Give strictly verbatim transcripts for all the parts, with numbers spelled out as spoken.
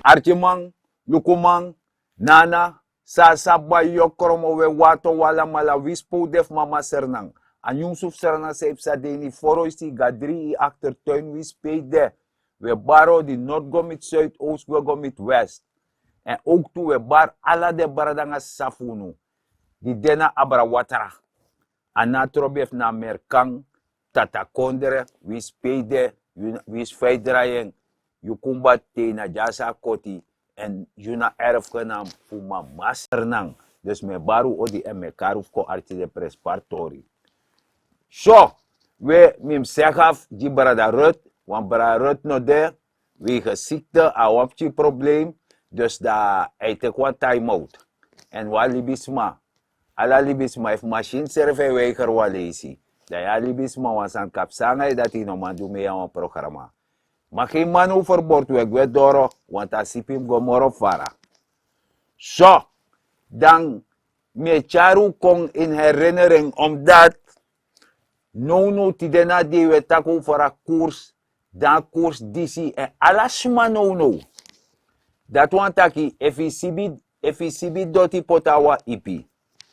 Arkiman, lukuman, nana, sasa, bayo, kromo, we, wato, wala, mala, wi spow de fu mama Sernan. A nyunsu fu Sernan san yu psa de ini foroisi, gadri, yu aktertuin, wi spei de. We bari odi nord go miti suid, oost we go miti west. Èn owktu we bari ala den brada nanga sisa fu unu di de na abra watra. A no a trobi efu na Merkan, Tatakondre, winsi pe yu de, winsi fa yu drai en, yu kumba tei na dyasi a koti, èn yu na erfgenaam fu mama Sernan. Dus mi e bari un odi èn mi e kari un fu kon arki den prenspari tori. So, we mi mus segi afu gi brada Rut, want brada Rut no de, wegens ziekte, a wan pikin probleem, dus dan hij teki wan time out. Èn wan libisma, ala libisma, efu masini srefi e weiger wan leisi, dan yu a libisma wan sani kan psa nanga yu dati yu no man du mei a wan programa. Ma geen man overboord, we gwe doro, want a sipi mus go moro fara. So, dan mi e tyari un kon in herinnering, omdat nownow tide na dei we taki over a koers, dan a koers disi èn ala sma nownow. Dati wani taki efu yu sibi, efu yu sibi doti poti a wan ipi,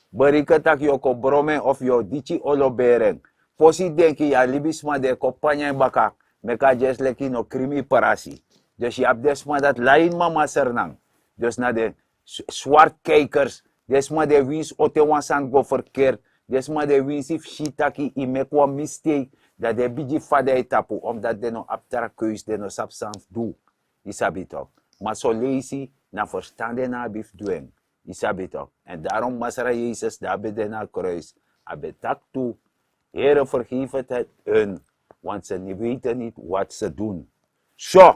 bereken taki yu o kon bron en of yu o diki olo bere en. Fosi yu denki yu a libisma, den e kon panya en baka, meki a dyesi leki yu no krimi yu prasi. Dus yu abi den sma dati lai ini mama Sernan. Dus na den s-, swart kijkers, den sma di e winsi ote wan sani go verkeerd, den sma di e winsi fu si taki yu meki wan mistake, dan den e bigin fadon yu tapu, omdat den no abi tra keuze, den no sabi san fu du. Yu sabi tok. Ma son leisi na verstan den no abi fu du en. Yu sabi tok. Èn daarom Masra Yesus, di a ben de na a kruis, a ben taki tu: Here, vergeef het hun, want ze ni-, weten niet wat ze doen. So,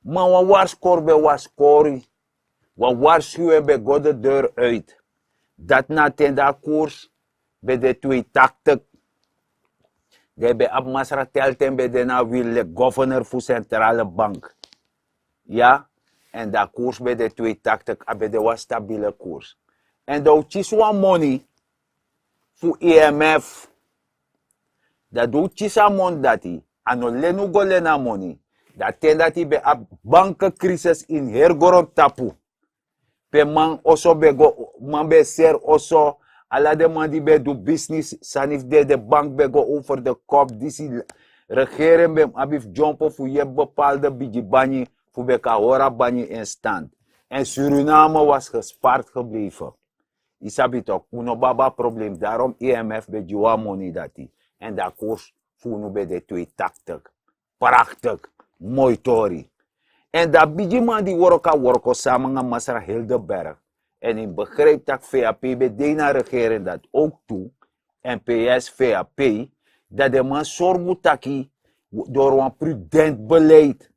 ma wan warskori ben warskori, wan warskiwen ben go de deur uit. Dati na ten di a koers ben de tweetaktig. Den ben abi Masra Telten ben de na wil leki governor fu Centrale Bank. Ya, èn dan a koers ben de tweetaktig, a ben de wan stabile koers. Èn dan un kisi wan moni fu I M F. Dan di un kisi a moni dati, a no leni un go leni a moni. Dan ten dati ben abi bankenkrisis ini heri grontapu. Pe man oso ben go, man ben seri oso, ala den man di ben du bisnis, sani fu den, den bank ben go over de kop, disi regering ben abi fu dyompo fu yepi bepaalde bigi banyi fu ben kan hori a banyi in stand. Èn Suriname was gespaard gebleven. Yu sabi tok, un no ben abi a probleem, daarom I M F ben gi un a moni dati. Èn dan a koers fu unu ben de tweetaktig. Prachtig, moi tori. Èn dan a bigi man di wroko a wroko samen nanga Masra Hildenberg. Èn yu mus begrijp tak' V H P ben de ini a regering dati ook tu. N P S, V H P, dan den man sorgu taki, door wan prudent beleid,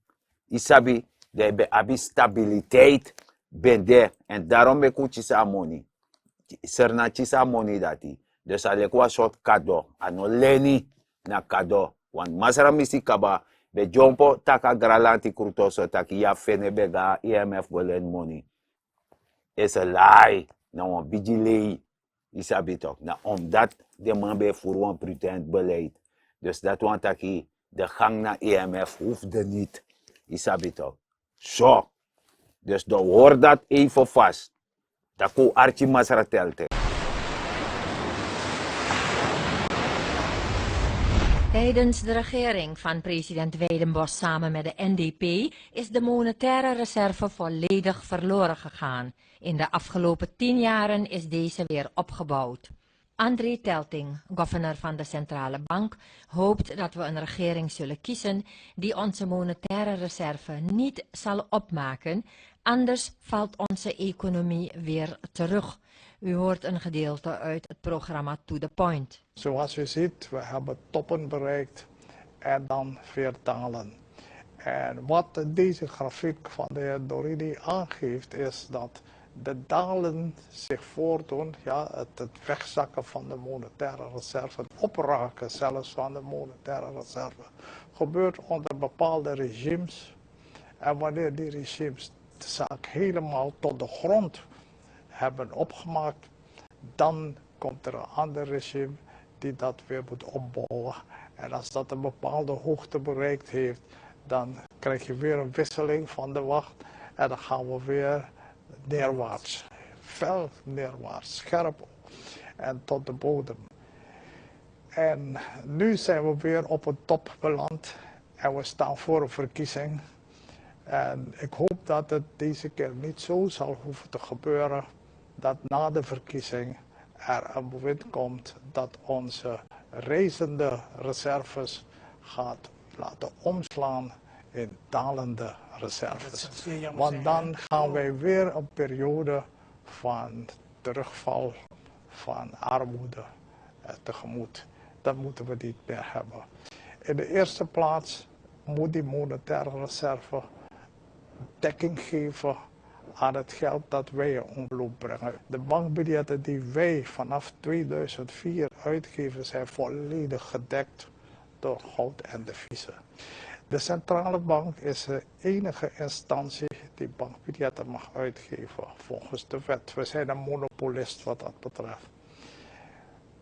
yu sabi, dan yu ben abi stabiliteit, ben de, èn daarom meki un kisi a moni. Sernan kisi a moni dati. Dus a leki wan sortu kado, a no leni, na kado. Want Masra Misi kaba ben dyompo taki a granlanti Krutoso taki yu a feni ben go na I M F go leni moni. Is a lie, na wan bigi lei. Yu sabi tok, na omdat den man ben e furu wan prudent beleid. Dus dati wani taki de gang na I M F hoefde niet. Yu sabi tok. So. Dus dan hori dati even vast. Dan kon un arki Masra Telten. Tijdens de regering van president Weidenbos samen met de N D P is de monetaire reserve volledig verloren gegaan. In de afgelopen tien jaren is deze weer opgebouwd. André Telting, governor van de Centrale Bank, hoopt dat we een regering zullen kiezen die onze monetaire reserve niet zal opmaken, anders valt onze economie weer terug. U hoort een gedeelte uit het programma To the Point. Zoals u ziet, we hebben toppen bereikt en dan weer dalen. En wat deze grafiek van de heer Dorini aangeeft, is dat de dalen zich voordoen, ja, het, het wegzakken van de monetaire reserve, het opraken zelfs van de monetaire reserve, gebeurt onder bepaalde regimes. En wanneer die regimes de zaak helemaal tot de grond hebben opgemaakt, dan komt er een ander regime die dat weer moet opbouwen. En als dat een bepaalde hoogte bereikt heeft, dan krijg je weer een wisseling van de wacht. En dan gaan we weer neerwaarts. Fel neerwaarts, scherp en tot de bodem. En nu zijn we weer op een top beland. En we staan voor een verkiezing. En ik hoop dat het deze keer niet zo zal hoeven te gebeuren dat na de verkiezing er een bewind komt dat onze reizende reserves gaat laten omslaan in dalende reserves. Want dan gaan wij weer een periode van terugval, van armoede eh, tegemoet. Dat moeten we niet meer hebben. In de eerste plaats moet die monetaire reserve dekking geven aan het geld dat wij in omloop brengen. De bankbiljetten die wij vanaf tweeduizend vier uitgeven zijn volledig gedekt door goud en deviezen. De centrale bank is de enige instantie die bankbiljetten mag uitgeven volgens de wet. We zijn een monopolist wat dat betreft.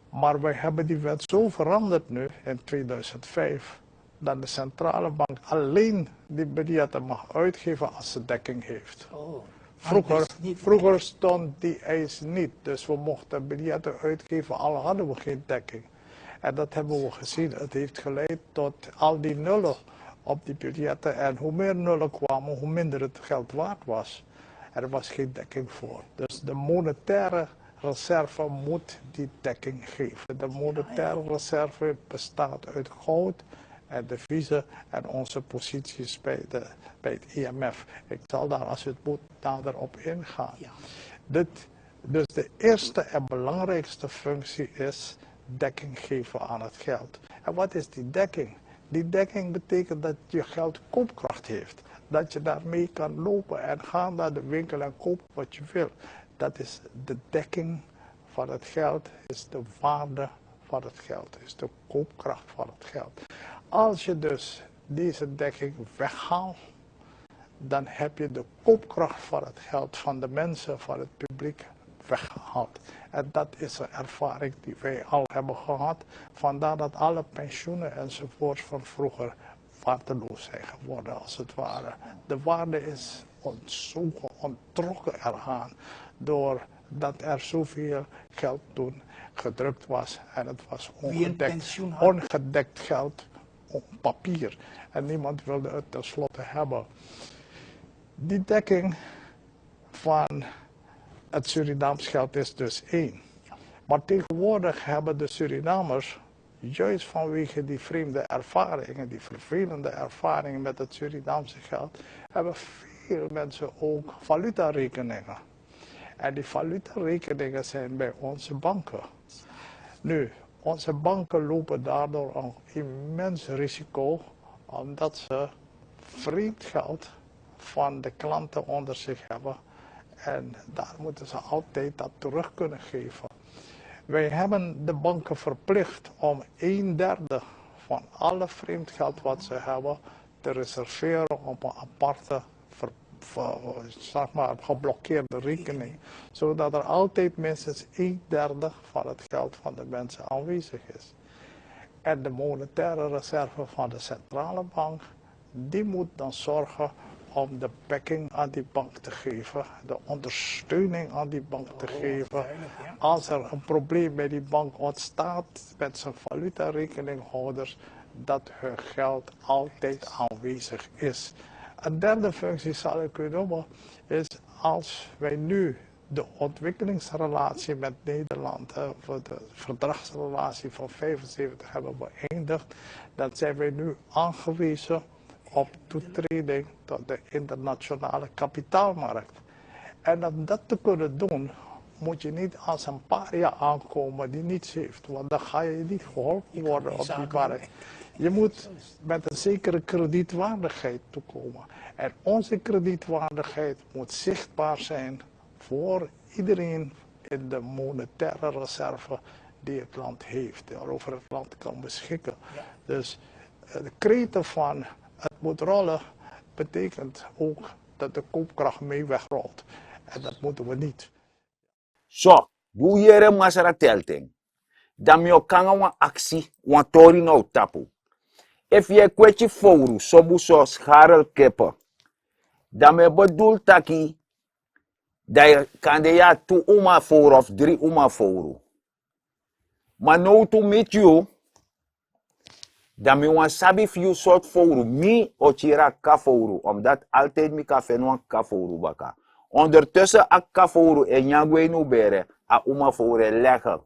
Maar wij hebben die wet zo veranderd nu in tweeduizend vijf dat de centrale bank alleen die biljetten mag uitgeven als ze dekking heeft. Vroeger, vroeger stond die eis niet, dus we mochten biljetten uitgeven al hadden we geen dekking. En dat hebben we gezien. Het heeft geleid tot al die nullen op die biljetten. En hoe meer nullen kwamen, hoe minder het geld waard was. Er was geen dekking voor. Dus de monetaire reserve moet die dekking geven. De monetaire reserve bestaat uit goud en deviezen en onze posities bij, de, bij het I M F. Ik zal daar, als u het moet, nader op ingaan. Dit, dus de eerste en belangrijkste functie is dekking geven aan het geld. En wat is die dekking? Die dekking betekent dat je geld koopkracht heeft. Dat je daarmee kan lopen en gaan naar de winkel en kopen wat je wil. Dat is de dekking van het geld, is de waarde van het geld, is de koopkracht van het geld. Als je dus deze dekking weghaalt, dan heb je de koopkracht van het geld van de mensen, van het publiek weggehaald. En dat is een ervaring die wij al hebben gehad. Vandaar dat alle pensioenen enzovoorts van vroeger waardeloos zijn geworden, als het ware. De waarde is ontzogen, onttrokken eraan, doordat er zoveel geld toen gedrukt was en het was ongedekt, ongedekt geld op papier. En niemand wilde het tenslotte hebben. Die dekking van het Surinaams geld is dus één. Maar tegenwoordig hebben de Surinamers, juist vanwege die vreemde ervaringen, die vervelende ervaringen met het Surinaamse geld, hebben veel mensen ook valutarekeningen. En die valutarekeningen zijn bij onze banken. Nu, onze banken lopen daardoor een immens risico, omdat ze vreemd geld van de klanten onder zich hebben. En daar moeten ze altijd dat terug kunnen geven. Wij hebben de banken verplicht om een derde van alle vreemd geld wat ze hebben te reserveren op een aparte ver, ver, zeg maar, geblokkeerde rekening, zodat er altijd minstens een derde van het geld van de mensen aanwezig is. En de monetaire reserve van de centrale bank, die moet dan zorgen om de backing aan die bank te geven, de ondersteuning aan die bank te geven. Als er een probleem bij die bank ontstaat met zijn valutarekeninghouders, dat hun geld altijd aanwezig is. Een derde functie, zal ik u noemen, is als wij nu de ontwikkelingsrelatie met Nederland, hè, voor de verdragsrelatie van vijfenzeventig hebben beëindigd, dan zijn wij nu aangewezen op toetreding tot de internationale kapitaalmarkt. En om dat te kunnen doen, moet je niet als een paria aankomen die niets heeft, want dan ga je niet geholpen worden op die markt. Je moet met een zekere kredietwaardigheid toekomen. En onze kredietwaardigheid moet zichtbaar zijn voor iedereen in de monetaire reserve die het land heeft, waarover het land kan beschikken. Dus eh, de kreten van het moet rollen betekent ook dat de koopkracht mee wegrolt. En dat moeten we niet. So, di un yere masra telten, dan mi o kon nanga wan aksi, wan tori na un tapu. Efu yu e kweti fowru sobu so skarel kepe, dan mi e bedul taki dan yu kan de yu na tu uma fowru of dri uma fowru. Ma now tu miti yu, dan mi wani sabi fu yu sortu fowru mi o kiri a kaka fowru, omdat altijdi mi kan feni wan kaka fowru baka. Ondertussen a kaka fowru e nyan gwe ini un bere, a uma fowru e lege.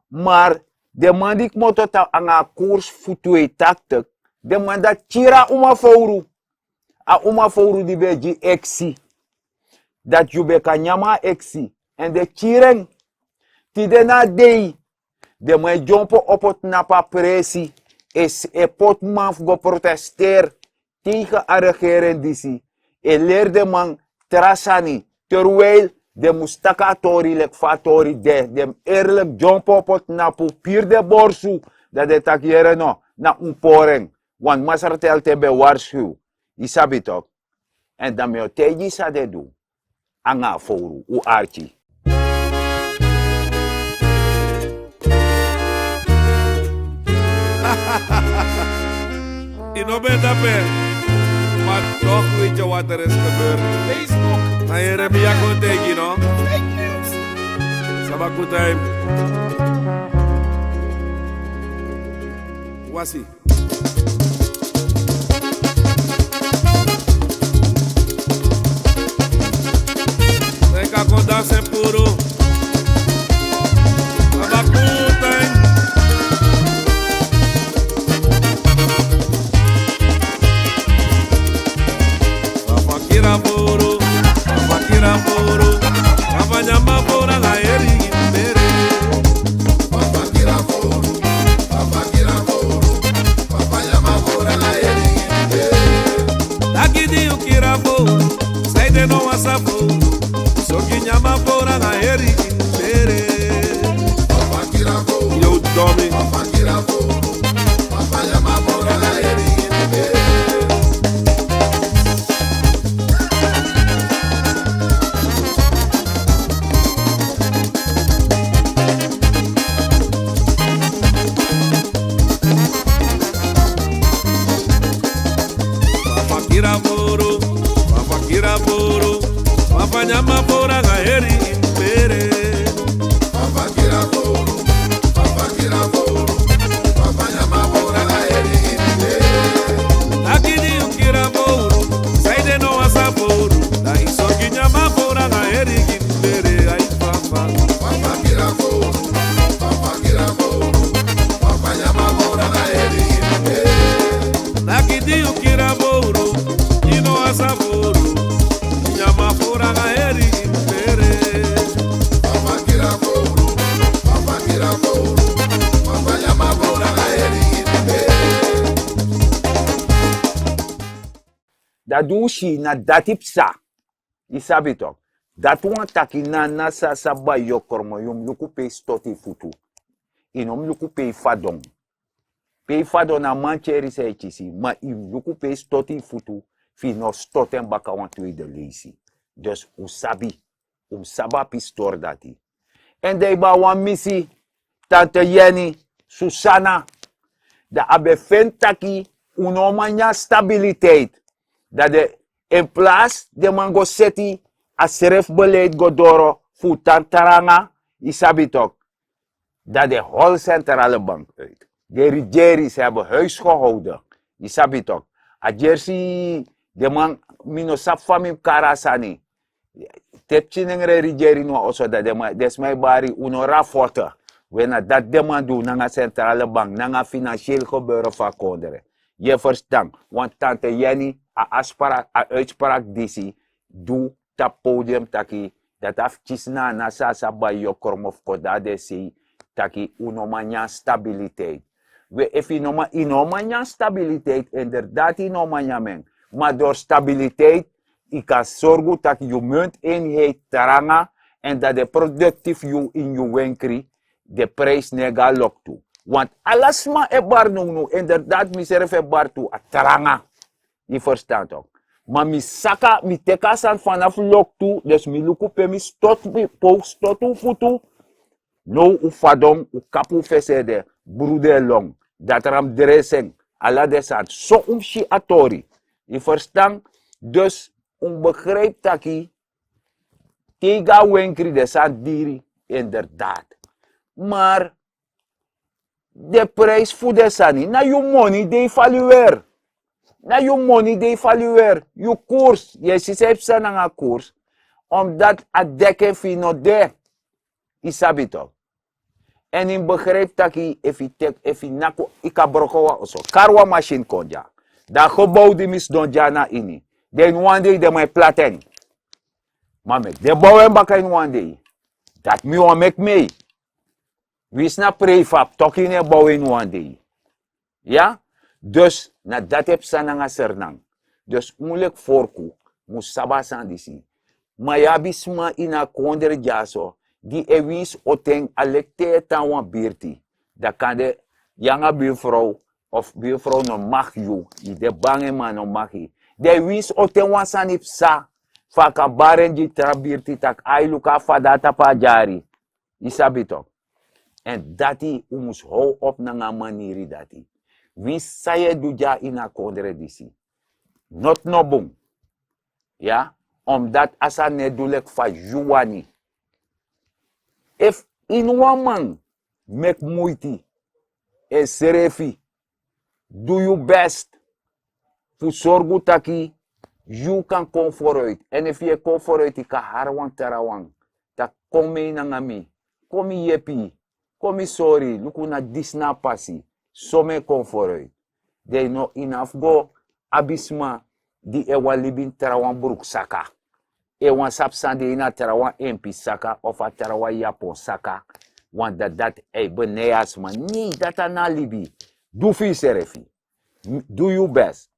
Mar den man di kmoto tapu nanga a koers fu tweetaktik, den man dati kiri a uma fowru. A uma fowru di ben e gi eksi, dati yu ben kan nyan mi a eksi, èn den kiri en. Tide na a dei den man e dyompo opo tnapu a presi, e poti man fu go protesteri tegen a regering disi, e leri den man tra sani, terwijl den mus taki a tori leki fa a tori de. Den mus erliki dyompo opo tnapu, piri den borsu, dan den taki yere no, na un pori en. Wan masra telten ben warskiw, yu sabi tok. Èn dan mi o taigi yu san den du nanga a fowru, un arki. Yu no ben dape, ma toch weet je wat er is gebeurd. Facebook. Na Jeremia kon taigi yu no. Fake news. Sabi a good time. Wasi. Neka kon dansi e puru. Abakutan. Papa kiri a fowru, papa kiri a fowru, papa nyan mi a fowru nanga heri ini bere. Papa kiri a fowru, papa kiri a fowru, papa nyan mi a fowru nanga heri ini bere. Taki di yu kiri a fowru, san ede no wan sa fowru, sorgi nyan mi a fowru nanga heri ini bere. Papa kiri a fowru, yo domi, papa kiri a fowru, papa nyan mi a fowru nanga heri ini bere. Papa kiri a fowru, papa kiri a fowru, papa nyan mi a fowru nanga heri ini bere. Papa kiri a fowru, papa kiri a fowru, papa nyan mi a fowru nanga heri ini bere. Taki di yu kiri a fowru, san ede no wan sa fowru, dan yu sorgi nyan mi a fowru nanga heri ini bere, ai papa. Papa kiri a fowru, papa kiri a fowru, papa nyan mi a fowru nanga heri ini bere. Taki di yu kiri a fowru, yu no wan sa fowru, nyan mi a fowru nanga heri ini bere. Papa kiri a fowru, papa kiri a fowru, papa nyan mi a fowru nanga heri ini bere. Dati un si na dati psa. Yu sabi tok. Dati wani taki na, na san a sa bai yu o kromo, yu mus luku pe yu stoti yu futu. Yu no mus luku pe yu fadon. Pe yu fadon na mantyeri san yu kisi, ma yu mus luku pe yu stoti yu futu, fu yu no stoti en baka wan tweede leisi. Dus un sabi, un mus sabi a pistori dati. Èn dan yu ben abi wan misi, tante Yeni, Susana, dan a ben feni taki un no man nyan stabiliteit. Dan den, in plaats den man go seti a srefi beleid go doro fu tan tranga, yu sabi tok. Dan den hol centrale bank uit. Den rigeri, ze hebben huisgehouden. Yu sabi tok. A gersi, den man, mi no sabi fa mi mus kari a sani. Te pikin nengre rigeri no oso, dan den man, den sma e bari un no rafote. We, na dati den man du nanga centrale bank, nanga financieel gebeuren fu a kondre. Yu e ferstan, want tante Yeni, a afsprak, a uitspraak disi du tapu podium taki, dati abi kisi na, na san a sa bai yu o kromo fu kon de na den sei taki un no man nyan stabiliteit. We, efu yu no man, yu no man nyan stabiliteit, inderdaad yu no man nyan en. Ma door stabiliteit, yu kan sorgu taki yu munteenheid tranga, èn dati de productief yu ini yu wenkri, den prijs no e go na loktu. Want ala sma e bari nownow, inderdaad mi srefi e bari tu, a tranga. Yu ferstan tok. Ma mi saka, mi teki a sani fanafu loktu, dus mi luku pe mi stoti, mi, pe un stoti un futu. Now un fadon, un kapu un fesi ede, brudu en long, datra mus dresi en, Ala den sani so un mus si a tori. Yu ferstan? Dus un begrijp taki te yu go na wenkri den sani diri. Inderdaad. Maar den prijs fu den sani na yu moni de yu valuer. Na yu moni de yu valuer, yu koers yu e si san yu psa nanga koers. Omdat a deki en fu yu no de. Yu sabi tok? Èn yu mus begrijpi taki efu yu teki efu yu naki yu kan broko wan oso kari wan masini kon dya. Dan a gebow di mi sidon dya na ini den ini wan dei den man e plati en. Ma meki den bow en baka ini wan dei. Dati mi wani meki mei. Winsi na prei fu a ptoki ini e bow ini wan dei. Ya. Dus na dati e psa nanga sernan. Dus un leki forku mus sabi a sani disi. Ma yu abi sma ini a kondre dyaso di e winsi o ten a leki te e tan wan birti. Dan kande yu nanga birfrow of birfrow no maki yu, yu de bangi ma a no maki yu. Dan e winsi o ten wan sani psa fu a kan bari en gi tra birti tak' ai luku a fada na tapu a dyari. Yu sabi tok? Èn dati un mus how op nanga a maniri dati. Winsi san yu e du dya ini a kondre disi noti no bun. Ya. Omdati a sani no e du leki fa yu wani. Efu iniwan man meki muiti ensrefi du yu best fu sorgu taki yu kan kon foruit. Èn efu yu e kon foruit yu kan hari wan trawan taki kon mei nanga mi, kon mi yepi yu, kon mi sori yu luku na disi na a pasi. So mi e kon foruit. Den yu no ini a fu go abi sma di e wani libi ini trawan bruksaka. E wani sabi san de ini a trawan empi saka of a trawan yapon saka. Wan dati dati a e benei a sma nei dati a no a libi. Du fu yusrefi. Du yu best.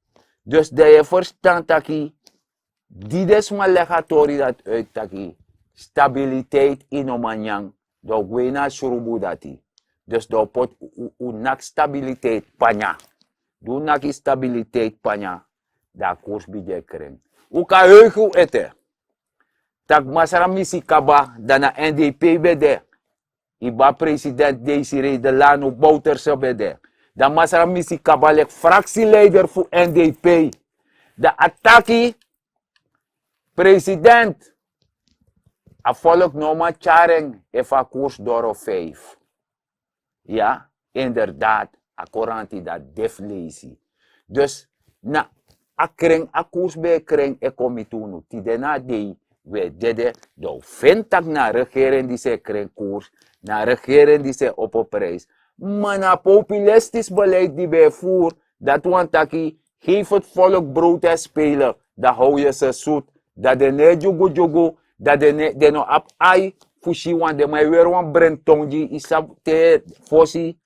Dus dan yu e ferstan taki di den sma legi a tori dati uit taki stabiliteit yu no man nyan. Dan un gwe ini a srubu dati. Dus dan un poti un naki stabiliteit panya. Di un naki stabiliteit panya dan a kurs bigin e kren. Un kan heugi un ete tak' masra misi kaba dan na n d p ben de. Iba president deisi rei de lanu bowterse ben de. Dan masra misi kaba leki fraksileider fu n d p. Dan a taki president a folk no man tyari en efu a kurs doro vijf. Ya. Inderdaad a koranti dati de fu leisi. Dus na a kren a kurs ben e kren e kon miti unu tide na a dei. Wi e dede dan un feni tak' na a regering disi e kren kurs, na a regering disi e opo prijs. Ma na a populistisch beleid di ben e furu dati wani taki gefi fu folk brood e spele. Dan how yu se sutu dan den no e dyugudyugu. Dan den no abi ai fu si wan den man e weri wan brenton gi yu sabi te fosi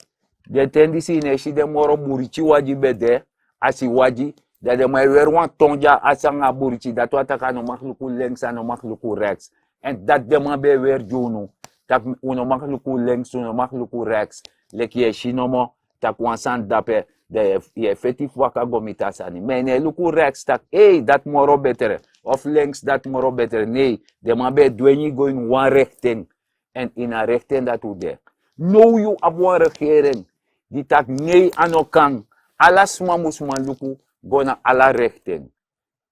den ten disi yu no e si den moro burityi wagi ben de. A si wagi dan den man e weri wan ton gi a asi nanga a burityi dati wani taki a no maki luku lenks a no maki luku reks. Èn dati den man ben e weri gi unu tak' un no maki luku lenks un no maki luku reks. Leki yu e si nomo tak' wan sani dape dan yu e feti fu waka go miti a sani ma yu no e luku reks tak' ei dati moro betre of lenks dati moro betre nei. Den man ben e dwengi go ini wan rekten. Èn ini a rekten dati un de. Now yu abi wan regering di taki nei a no kan. Ala sma mus man luku go na ala rekting.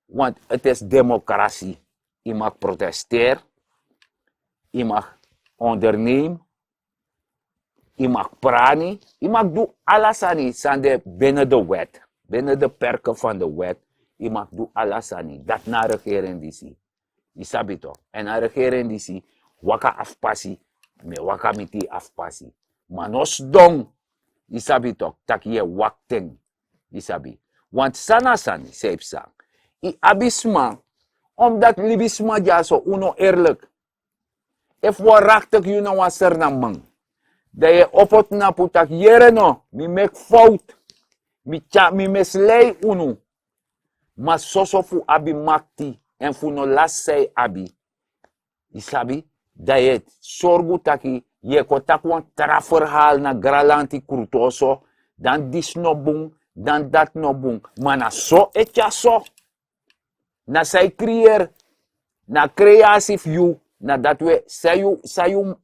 Want het is democratie. Yu mag protesteer, yu mag onderneem, yu mag prani, yu mag du ala sani san de binnen de wet, binnen de perken van de wet. Yu mag du ala sani dati na a regering disi. Yu sabi tok? Èn a regering disi waka afu pasi. Mi e waka miti yu afu pasi. Ma no sidon. Yu sabi tok tak' yu e wakti en. Yu sabi? Want san na sani san yu psa? Yu abi sma. Omdati libisma dyaso un no erlik. Efu wan raktik yu na wan sernan man dan yu e opo tnapu tak' yere no mi meki fowtu. Mi tyari mi mislei unu. Ma soso fu abi makti èn fu no lasi san yu abi. Yu sabi? Dan yu e sorgu taki yu e kon taki wan tra ferhal na granlanti krutu oso. Dan disi no bun, dan dati no bun. Ma na so e tyari so. Na san yu kriyeri. Na kreasi fu yu. Na dati we san yu san yu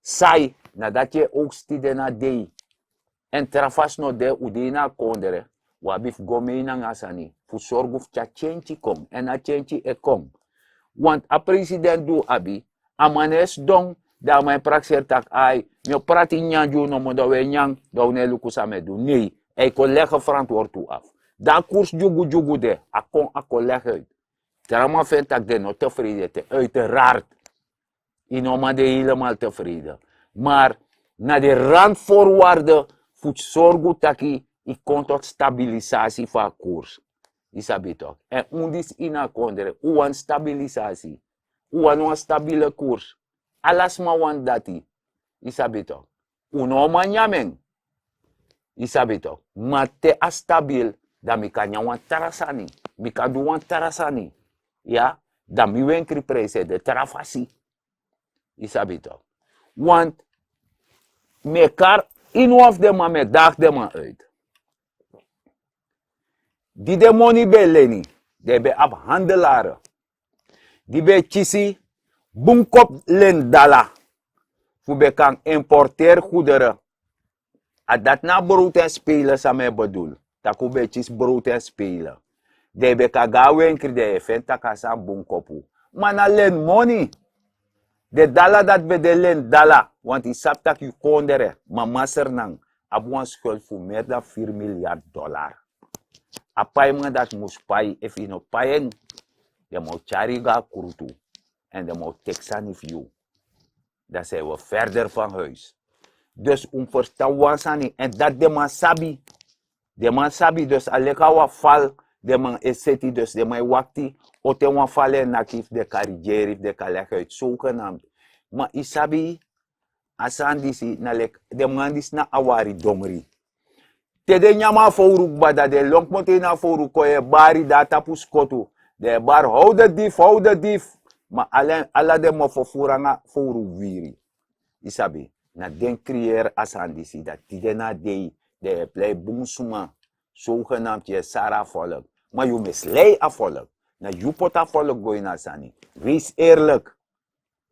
sai. Na dati yu e owksti den na dei. Èn tra fasi no de, un de ini a kondre, un abi fu go mei nanga a sani fu sorgu fu tyari tyentyi kon, èn a tyentyi e kon. Want a president di un abi, a man no e sidon, dan a man e prakseri tak' ai, mi o prati nyan gi un nomo, dan un e nyan, dan un no e luku san mi e du. Nei, a e kon legi ferantwortu afu. Dan a kurs dyugudyugu de, a kon a kon legi uit. Tra man feni tak' den no tefreide te, uiteraard. Yu no man de helemaal tefreide. Maar na de randvoorwaarde fu sorgu taki yu kon tot stabilisatie fu a kurs. Yu sabi tok. Èn un disi ini a kondre, un wani stabilisatie. Un wani wan stabile kurs. Ala sma wani dati. Yu sabi tok. Un no man nyan en. Yu sabi tok. Ma te a stabil, dan mi kan nyan wan tra sani. Mi kan du wan tra sani. Ya, dan mi wenkri prijs e de tra fasi. Yu sabi tok. Want mi e kari ini wan fu den man, mi e dagi den man uit. Di den moni ben e leni, den ben abi handelare di ben e kisi bun kopu lendala fu ben kan importeri goederen. A dati na a brood èn speler san mi e bedoel. Tak' un ben e kisi brood èn speler. Den ben kan go na wenkri, den e feni tak' a sani bun kopu. Ma na lenimoni. Den dala dati ben de lendala, want yu sabi tak' yu kondre, Mama Sranan, abi wan skuld fu meer dan vier miljard dollar. A paiman dati mus pai, efu yu no pai en, den man o tyari yu go na krutu, èn den man o teki sani fu yu. Dan zijn we verder van huis. Dus un mus ferstan wan sani, èn dati den man sabi. Den man sabi, dus a leki a wan fal den man e seti, dus den man e wakti o ten wan fal e naki fu den kan rigeri, fu den kan legi uit, zogenaamd. Ma yu sabi, a sani disi na leki den man disi na awari dongri. Te den nyan a fowru kba, dan den lon kmoto ini a fowru kon, yu e bari de na tapu skotu. Den e bari: hou de dief, hou de dief. Ma ala, ala den mofo furu nanga fowru wiri. Yu sabi, na den creëer a sani disi, dan tide na dei den e plei bun sma, zogenaamd yu e sari a volk. Ma yu mislei a volk. Na yu poti a volk go ini a sani. Wees eerlijk.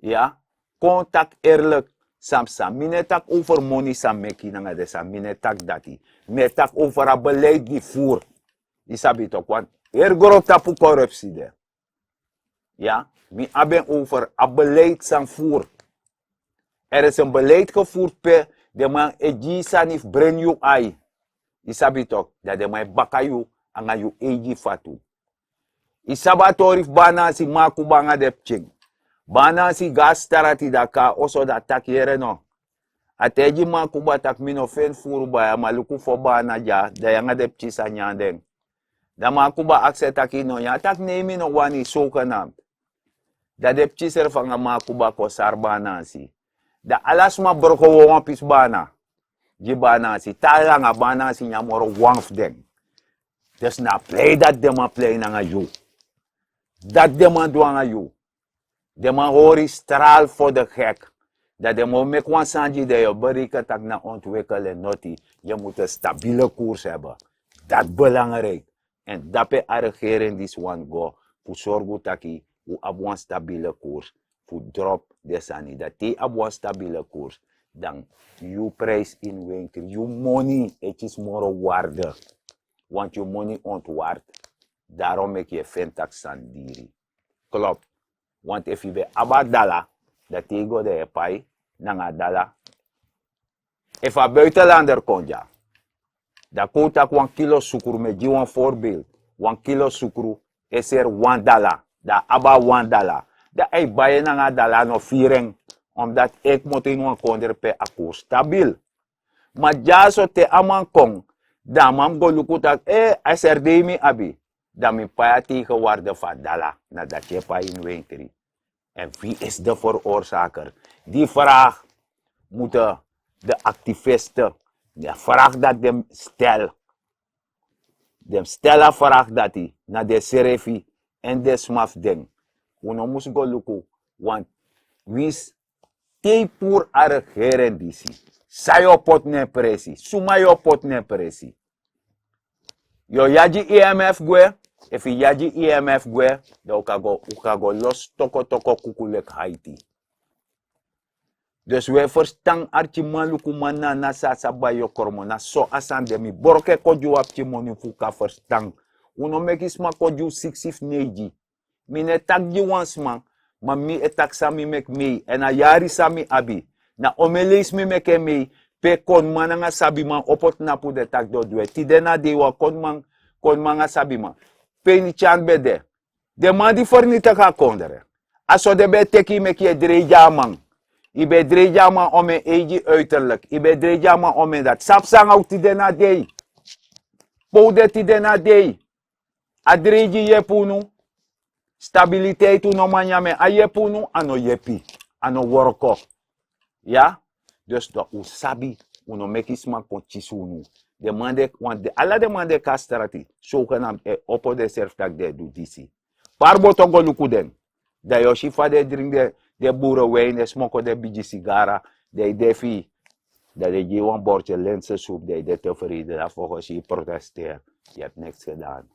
Ya, kon taki eerlijk. San, san mi no e taki over moni san meki nanga den sani, mi no e taki dati. Mi e taki over a beleid di voer. Yu sabi tok, want heri gron tapu corruptie de. Ya, mi abi en over a beleid san voer. Er is een beleid gevoerd pe den man e gi yu sani fu breni yu ai. Yu sabi tok, dan den man e baka yu nanga yu eigi fatu. Yu sabi a tori fu Banansi, Makuba nanga den pikin. Banansi go na Starati, dan kon na oso, dan a taki: yere no. A taigi Makuba tak' mi no feni furu baya, ma luku fo bana dya, dan yu nanga den pikin sa nyan den. Dan Makuba aksi en taki: no, yu a taki nei, mi no wani, zogenaamd. Dan den pikin srefi nanga Makuba kon sari Banansi. Dan ala sma broko wawan pisi bana gi Banansi, te a langa Banansi nyan moro wan fu den. Dus na a plei dati den man plei nanga yu. Dati den man du nanga yu. Den man hori yu straal voor de gek. Dan den man o meki wan sani gi yu, dan yu o bereken tak' na ontwikkel en noti. Yu mus een stabiele koers hebben. Dati belangrijk. Èn dape a regering disi wani go fu sorgu taki un abi wan stabiele koers fu drop den sani. Dan te yu abi wan stabiele koers, dan yu prijs ini wenkri, yu moni e kisi moro waarde. Want yu moni ontward. Daarom meki yu e feni tak' sani diri. Klopt. Want efu yu ben abi a dala, dan te yu go, dan yu e pai nanga a dala. Efu a buitenlander kon dya, dan kon un taki wan kilo sukru, mi e gi wan voorbeeld. Wan kilo sukru e seri wan dala. Dan a abi a wan dala. Dan a e bai en nanga a dala, a no firi en. Omdat a e komoto ini wan kondre pe a koers stabiel. Ma dyaso te a man kon, dan a man mus go luku taki, eh, a seri dei mi abi. Dan mi pai a tegenwaarde fu a dala, na dati yu e pai ini wenkri. En wie is de veroorzaker? Die vraag moeten de activisten, de vraag dat dem stel. Dem stel a vraag dati na den srefi en den sma fu den. Un no mus go luku, want winsi te yu puru a regering disi, san yu o poti na en presi, suma yu o poti na en presi. Yu o yagi I M F gwe, efu yu yagi I M F gwe, dan un kan go, un kan go losi toko toko kuku leki Haiti. Dus un e ferstan, arkiman, lukuman, na na san a sa bai yu o kromo, na so a sani de. Mi broko e kon gi unu a pikin moni fu un kan ferstan. Un no meki sma kon gi unu siksi fu neigi. Mi no e taki gi wan sma, ma mi e taki san mi meki mei, èn a yari san mi abi. Na omeni leisi mi meki en mei, pe koniman nanga sabiman opo tnapu, den taki den o du en. Tide na dei wan koniman, koniman nanga sabiman. Pe ini tyan ben de. Den man di fernitigi a kondre. A so den ben e teki yu meki yu e drei gi a man. Yu ben e drei gi a man omeni eigi uiterlik. Yu ben e drei gi a man omeni dati. San psa nanga un tide na dei? Pe un de tide na dei? A drei gi yepi unu? Stabiliteit, un no man nyan en. A yepi unu? A no yepi. A no worko. Ya? Dus dan un sabi, un no meki sma kon kisi unu. Den man de, want ala den man di e kon na strati, zogenaamd, e opo denself taki den e du disi. Pari boto go luku den. Dan yu o si fa den e dringi den, den burenwin, den smoko den bigi sigara, den e de fi yu. Dan den e gi yu wan bordje lense soep, den e de tevreden, dan volgens yu protesteer. Yu hebt niks gedaan.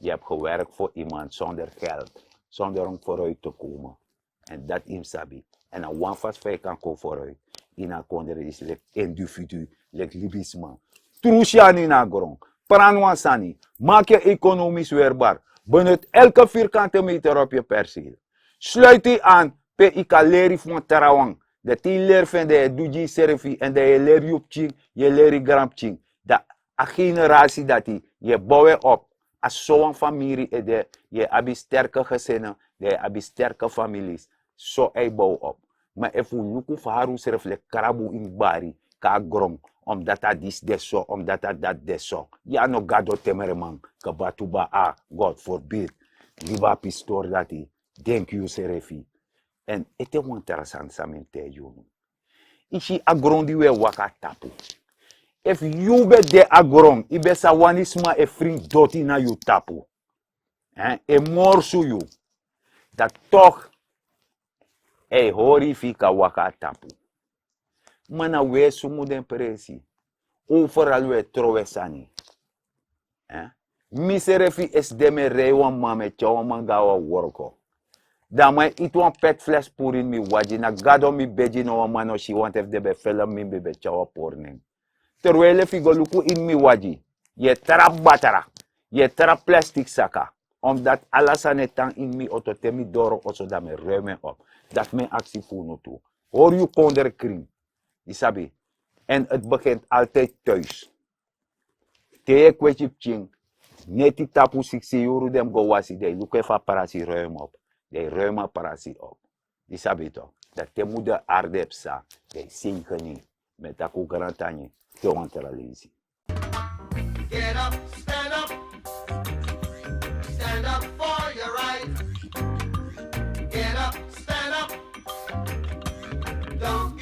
Je hebt gewerkt voor iemand zonder geld, zonder om vooruit te komen. En dat yu mus sabi. En na wan vast fa yu kan kon vooruit. Ini a kondre disi leki individu, leki libisma. Trusi yu anu ini a gron. Pran wan sani. Maak yu economisch weerbaar. Benut elke vierkante meter op je perceel. Sluit yu aan pe yu kan leri fu wan trawan. Dan te yu leri fu en, dan yu e du gi yusrefi, èn dan yu e leri yu pikin, yu e leri yu granpikin. Dan a generasi dati, yu e bow en op. A sowan famiri ede, yu e abi sterke gezinnen, dan yu e abi sterke families. So a e bow op. Ma efu un luku fu hari unsrefi leki krabu ini bari, kon na gron, omdat a disi de so, omdat a dati de so. Yu a no gado, timmerman, kebatuba, a, God forbid. Libi a pistori dati, denki yusrefi. Èn ete wan tra sani san mi mus taigi unu. Yu si a gron di wi e waka na tapu. Efu yu ben de a gron, yu ben sa wani sma e fringi doti na yu tapu. Hein, e morsu yu. Dan toch, a e hori yu fu yu kan waka na tapu. Ma na wi e sumu den presi. Overal wi e trowe sani. Eh? Misrefi esi de, mi e rei wan man, mi e tyari wan man go na wan worko. Dan a man e iti wan pet fles puru ini mi wagi. Na Gado mi begi, no wan man no si, want efu den ben felem mi, mi ben ben tyari wan pori nen. Terwijl efu yu go luku ini mi wagi, yu e trapu batra, yu e trapu plastik saka. Omdat ala sani e tan ini mi oto, te mi doro oso dan mi e ruim en op. Dati mi e aksi fu unu tu. Hori yu kondre krin. Yu sabi. En het begint altijd thuis. Te yu e kweti pikin, neti tapu siksi yuru den mus go wasi, den e luku efu a prasi ruim op. Den e ruim a prasi op. Yu sabi toch. Dan te moeder aarde e psa, den e seikeni. Mi e taki un grantangi, te wan tra leisi. Get up, stand up. Stand up for your right. Get up, stand up. Don't